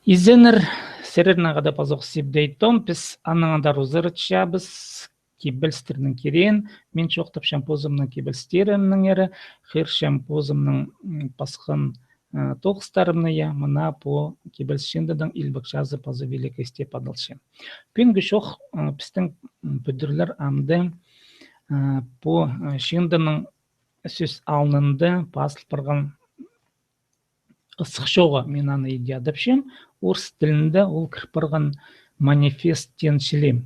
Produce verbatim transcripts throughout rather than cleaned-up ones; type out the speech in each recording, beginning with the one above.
Изеннер, сірернең хада пазох Сибдей Том, піс аннаң андар узаратчабыс кибелістернің киреен. Мин чоохтапчам позымның кибелістерімнеңер, хығырчам позымның, м, пасхан, э, тоғыстарымны, я, мына пу кибеліс чыындыдаң «Илбек чазы» паза «Великая степь» адалча. Пӱӱнгі чоох, э, пістің, м, пӱдірілер амды, э, пу, э, чыындының сӧс алнында пазыл парған ызых чооғы, мин аны иди адапчам, орыс тілінде ол кір парған манифест теен чіли.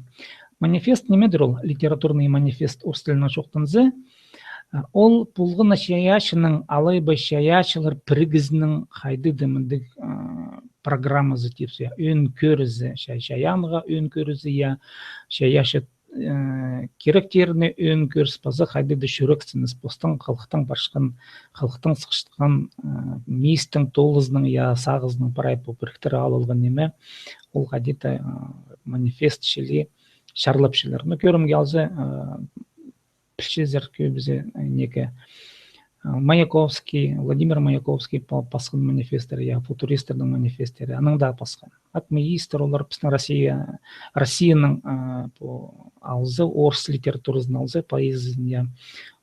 Манифест нимедір ол, литературный манифест орыс тілінең чоохтанза? А, ол полған на чайаачының, алай ба чайаачылар пірігізінің хайдағ-да мындағ, а, программазы тіпче, ӧӧн кӧрізі, чай-, чайаанға ӧӧн кӧрізі, я, чайаачы э, киректеріне ӧӧн кӧріс паза хайдағ-да чӱрексініс, постың халыхтаң парчатхан, халыхтаң сыхчатхан, э, мистің толызының я сағызының прай пу піріктіре алылған ниме, ол хайди-да, э, манифест чіли чарлапчалар. Ну, кӧрімге алза, э, пілчезер кӧбізі, э, неке, э, Маяковский, Владимир Маяковский па-, пасхан манифесттер, я, футуристтернің манифесттері, анаң даа пасха. Атмеистер, олар пістің Россия, Россияның, а, пу алза, орыс литературазын алза, поэзиязын, я.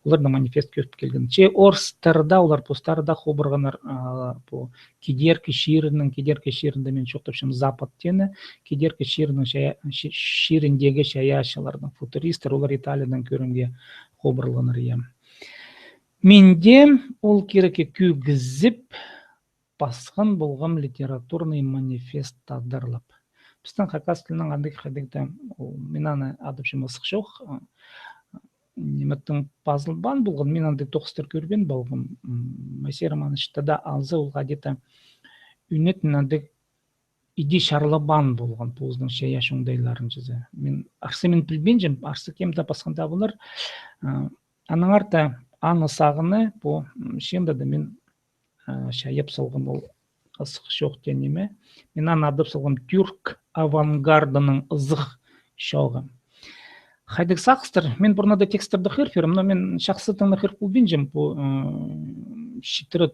Оларның манифест кӧп килген. Че орыстар даа, олар постары даа хубырғаннар, а, пу кидеркі чирінің, кидеркі чирінде мин чоохтапчам Запад теені, кидеркі чирінің чая-, чи-, чиріндегі чайаачыларның, футуристер, олар Италиядаң кӧрімге хубырылғаннар, я. Минде ол кирекке кӧгізіп, пасхан полғам литературный манифест тадарлап. Пістің хакас тілінең андағ хайдағ-да, ол, мин аны адапчам ызых чоох, а, ниме, тың пазылбаан полған, мин андағ тоғыстар кӧрбеен полғам. М, Моисей Романович тада алза, ол хайди-да ӱнетін андағ иди чарлабаан полған позының чайаачы оңдайларын чізе. Мин арса, мин пілбинчем, арса кем-де пасхан даа полар. А, аннаңар даа аны сағынып, пу, м, чыындыда мин, а, чайап салғам ол ызых чоох теен ниме. Мин аны адап салғам тюрк авангардының ызых чооғы. Хайдағ сағыстар, мин пурнада тексттерні хығырып пирем, но мин чахсы тың на хығырып полбинчам, пу, м, читіре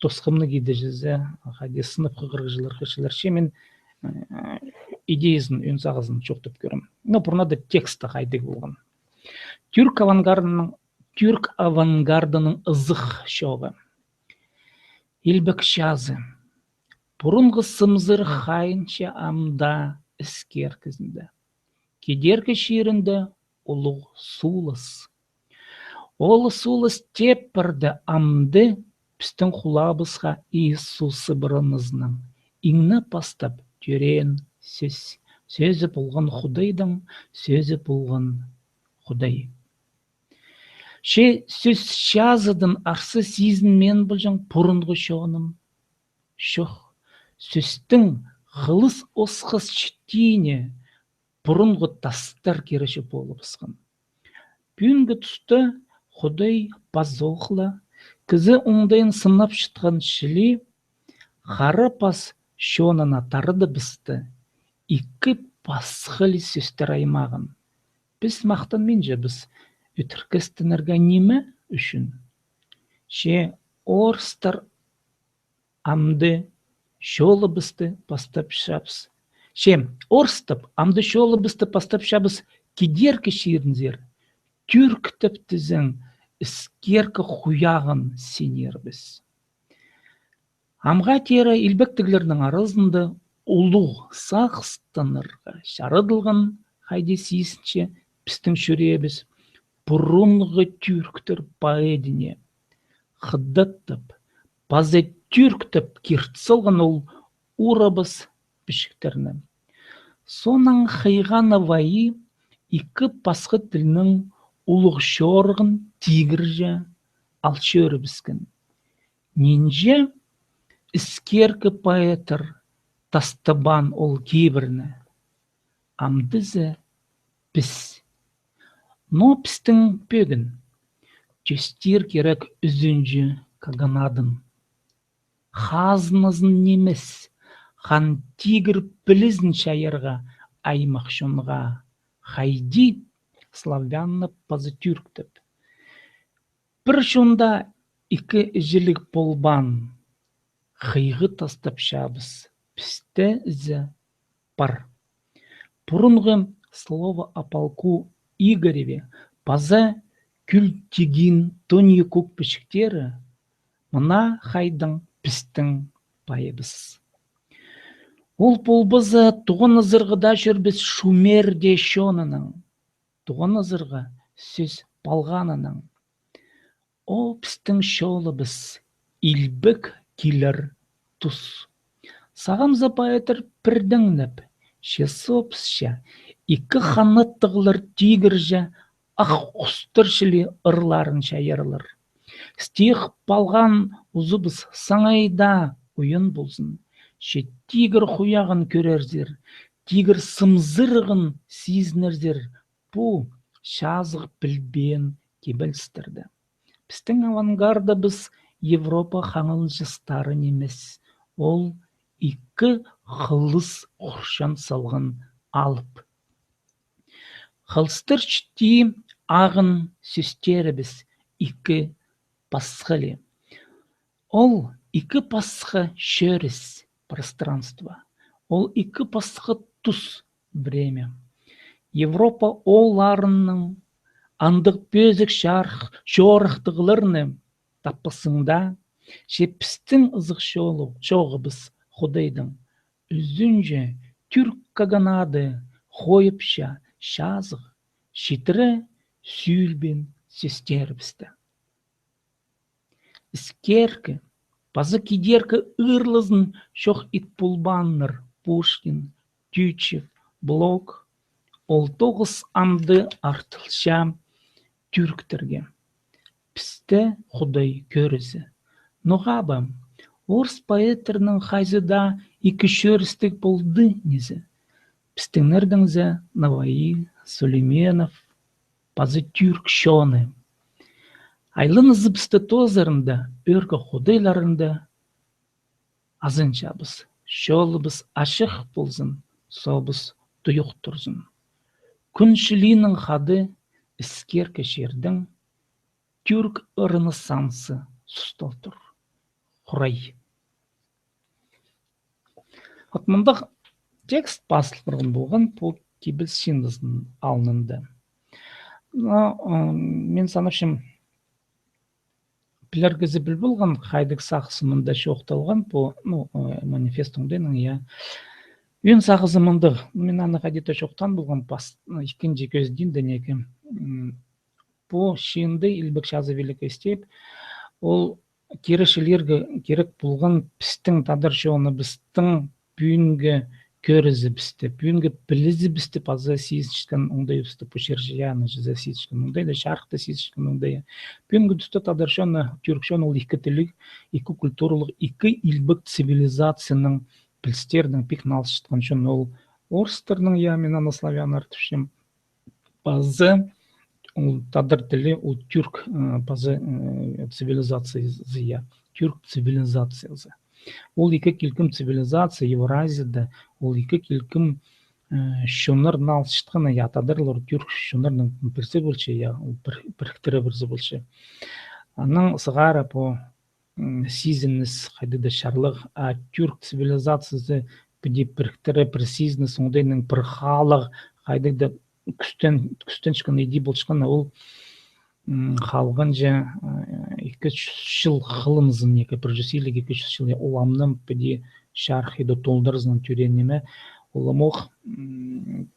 тосхымны кидеҷезе, хайди сынап хығырығҷылар хығырчалар чи, мин, э, идеязын, ӧӧн сағызын чоохтап кӧрем. Но пурнада тексті хайдағ полған. Тюрк авангардының, тюрк авангардының ызых чооғы. Илбек чазы. Пурунғы сымзыр хайынча ам даа іскеркізінде. Кидеркі чирінде улуғ сулас. Ол сулас теппірді амды пістің хулаабысха Иисус сыбырынызынаң. Иң не пастап тӧреен сӧс. Сӧзі полған Худайдың, сӧзі полған Худай. Че сӧс чазыдаң арса сизінмеен полҷаң пурунғы чоным. Чох, сӧстің хылыс осхас читине пурунғы тастар киречі полыбысхан. Пӱӱнгі туста Худай пазох ла кізі оңдайын сынап чатхан чіли хара пас чонына тарадыбысты, ікі пасхалығ сӧстер аймағын. Піс махтанминчабыс, ӧтіркестенерге ниме ӱчӱн? Че орыстар амды чолыбысты пастапчабыс. Че орыстап амды чолыбысты пастапчабыс кидеркі чирінзер, тӱрктеп тізең, іскеркі хуяғын синербіс. Амға теере илбектіглернің аразында улуғ сағыстанарға чарадылған, хайди сизінче пістің чӱреебіс, пурунғы тӱрктер поэдіне. Хыдаттап, паза тӱрктеп кирт салған ол урабас пічіктерні. Соонаң хыйға на вайы ікі пасха тілнің улуғ чорығын тигірҷе ал чӧрібіскен. Нинҷе іскеркі поэттер тастабаан ол кибірні? Амды зе піс. Но пістің пӧгін тӧстир кирек ӱзінҷі каганадын. Хазназын нимес, хан тигір пілізін чайарға аймах чонға, хайди славянны паза тӱрктеп. Пір чонда ікі іҷеліг полбаан, хыйғы тастапчабыс пісте зе пар. Пурунғы «Слово о полку Игореве» паза «Кӱл тигин тоньы кӧк пічіктері» мына хайдаң пістің пайыбыс. Ол полбаза, туған азырғыда чӧрбіс шумер дее чонынаң. Туған азырға сӧс палғанынаң. О, пістің чолыбыс, илбек килер тус. Сағам за поэттер пірдеңнеп, че сообысча, ікі ханаттығлар тигірҷе ах хустар чіли ырларын чайарлар. Стих палған узубыс саңай даа уйан ползын, че тигір хуяғын кӧрерзер, тигір сымзырығын сизінерзер, пу чазығ пілбеен кибелістерді. Пістің авангардыбыс Европа хаңылҷыстары нимес, ол ікі хылыс хурчан салған алып. Хылыстар чіти ағын сӧстерібіс ікі пасха ли. Ол ікі пасха чӧріс, пространство. Ол ікі пасха тус, время. Европа оолларының андағ пӧзік чарых, чорыхтығларны таппассың даа, че пістің ызых чоғы-, чоғыбыс Худайдың ӱзінҷе тӱрк каганады хойыпча чазығ, читіре сӱӱлбеен сӧстерібісті. Іскеркі паза кидеркі ырлазын чох ит полбааннар Пушкин, Тютчев, Блок, ол тоғыс амды артылча тӱрктерге. Пісте Худай кӧрізі. Ноға ба, орыс поэттернің хайзы даа ікі чӧрістіг полды низе. Пістіңнердең зе Навои, Сулейменов, паза тӱрк чоны. Айланызыбысты тоозарында, ӧӧркі худайларында азынчабыс. Чолыбыс ачых ползын, сообыс туйух турзын. Кӱн чілиинең хада іскеркі чирдең тӱрк ренессансы сусталтыр. Хурай. Вот мындағ текст пазыл парған полған пу кибеліс чыындызының алнында. Но, м, мин санапчам, пілер кізі піл полған, хайдағ сағыс мында чоохталған пу, ну, э, манифест оңдайнаң, я. Ӧӧн сағызы мындағ, мин аны хайди-да чоохтаан полғам пас, ікінҷі кӧзідиинде неке. М, пу чыынды «Илбек чазы, великая степь», ол киречілерге кирек полған пістің тадар чоныбыстың пӱӱнгі кӧрізібісті, пӱӱнгі пілізібісті паза сизінчеткен оңдайыбысты, пу чир-чайаанны чізе сизінчеткен оңдайда, чарыхты сизінчеткен оңдайы. Пӱӱнгі туста тадар чоны, тӱрк чоны ол ікі тілліг, ікі культуралығ, ікі илбек цивилизацияның, пілістернің пик налысчатхан чон. Ол орыстарның, я, мин аны славяннар тіпчем, паза ол тадар тілі, ол тӱрк, э, паза, э, цивилизациязы, я, тӱрк цивилизациязы. Ол ікі килкім цивилизация Евразияда, ол ікі килкім, э, чоннар налысчатханы, я, тадарлар тӱрк чоннарның пірсі полча, я, ол пір-, піріктіре пірсі полча. Анаң сығара пу м, сизініс хайдағ-да чарлығ, а тӱрк цивилизациязы піди піріктіре пір сизініс, оңдайнаң пір халығ хайдағ-да кӱстен-, кӱстенчеткен иди полчатхан, ол, м, халғанҷа, э, ікі чӱс чыл хылымзын, неке пір чӱс илиг, ікі чӱс чыл, я, ол амнаң піди чарых иди толдырзын тӧреен ниме, ол ам ох, м,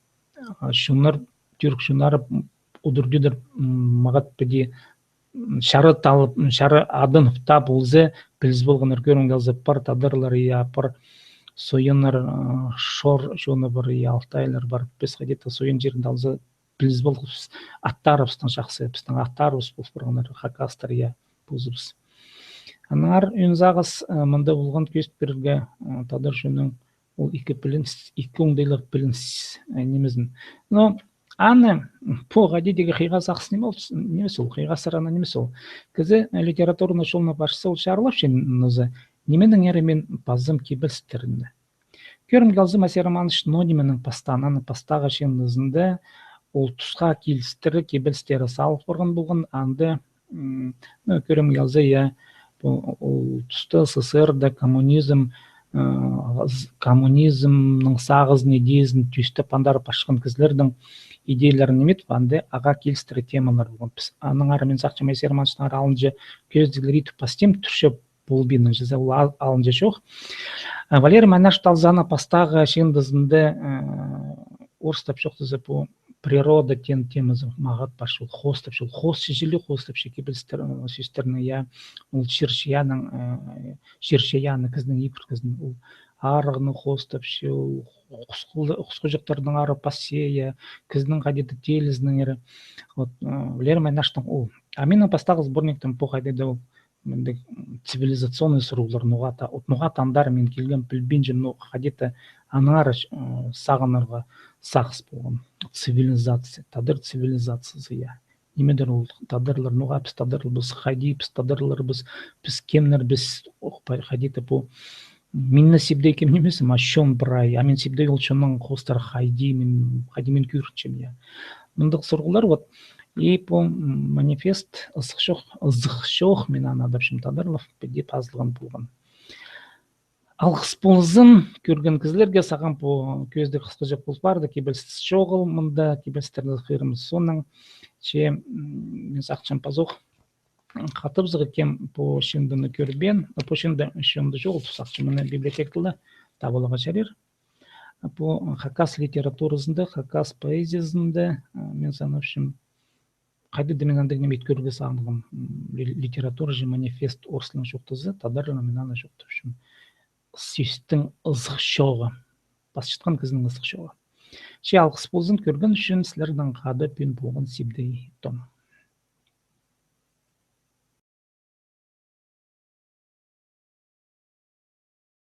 а чоннар, тӱрк чоннары, м, удур-тӧдір, м, мағат піди, м, чарыт алып, м, чарыт адын тап полза, піліс полғаннар, кӧрімге алза, пар тадарлар, я, пар сойыннар, ы, шор чоны пар, я, алтайлар пар, піс хайди-да сойын чирінде алза, піліс полғабыс, аттарыбыстаң чахсы, пістің аттарыбыс пол парғаннар, хакастар, я, позыбыс. Аннаңар ӧӧн сағыс, ы, мында полған кӧзіт пирерге, ы, тадар чонның ол ікі пілініс, ікі оңдайлығ пілініс, э, нимезін. Но аны, м, пу хайди-да хыйға сағыс ниме ол, нимес ол, хыйға сарана нимес ол. Кізі, э, литературный чолны парча, ол чарлапча, нооза, нименің ері мин пазам кибелістерні. Кӧрімге алза, Моисей Романович Нодиманның пастаан, аның пастағы чыындызында ол тусха килістіре кибелістері салыл парған полған, анда, м, ну, кӧрімге алза, я, пу, ол туста СССР-да коммунизм, коммунизмнің сағызын, идеязын тӧстеп андар пасчатхан кізілернің идеяларын ниме итіп, анда ағаа килістіре темалар полған. Піс аннаңар, мин сағынчам, Айсер Маныч аннаңар алынҷа кӧзідіглер итіп пастим, тӱрче полбинның чізе, ол алынҷа чох. Валерий Майнаштың алза, аны пастағы чыындызында орыстап чоохтаза, пу природа теен темазы мағат пасча, ол хоостапча, ол хоосча чіли, хоостапча кибелістер, сӧстерні, я, ол чир-чайаанның, чир-чайаанны кізінің, ибіре кізінің, ол арығны хоостапча, ол хус-, хусхаҷахтарның арығ пасча, я, кізінің хайди-да теелізінеңер. Вот Валерий Майнаштың ол. А минің пастағы сборниктің пу хайди-да ол мындағ цивилизационный сурығлар, ноға-да, от ноға-да андар мин килгем, пілбинчем, но хайди-да аннаңар сағынарға сағыс полған. Цивилизация, тадар цивилизациязы, я. Нимедір ол тадарлар, ноға піс тадарларбыс, хайди піс тадарларбыс, піс кемнербіс, ох, хайди-да пу мин на Сибдей кем нимес, а чон прай, а мин Сибдей ол чонның хоостары хайди, мин хайди, мин кӧрінчем, я. Мындағ сурығлар, вот. И пу манифест «Ызых чоох», «Ызых чоох», мин аны адапчам тадарлап, піди пазылған полған. Алғыс ползын кӧрген кізілерге, сағам пу кӧзідіг хысхаҷах пол парды, кибеліс чоғыл мында, кибелістерні хығырымыс соонаң. Че мин сағынчам, пазох хатабызығ кем пу чыындыны кӧрбеен, пу чыынды, чыынды чоғыл тіп сағынчам, мына библиотекада табыларға чарир. Пу хакас литературазында, хакас поэзиязында, мин санапчам, хайди-да мин андағ ниме ит кӧрерге сағынғам. Литература чи манифест орыс тілінең чоохтаза, тадарлап мин аны чоохтапчам. Сӧстің ызых чооғы. Пасчатхан кізінің ызых чооғы. Че алғыс ползын кӧрген ӱчӱн. Сірернең хада пӱӱн полған Сибдей Том.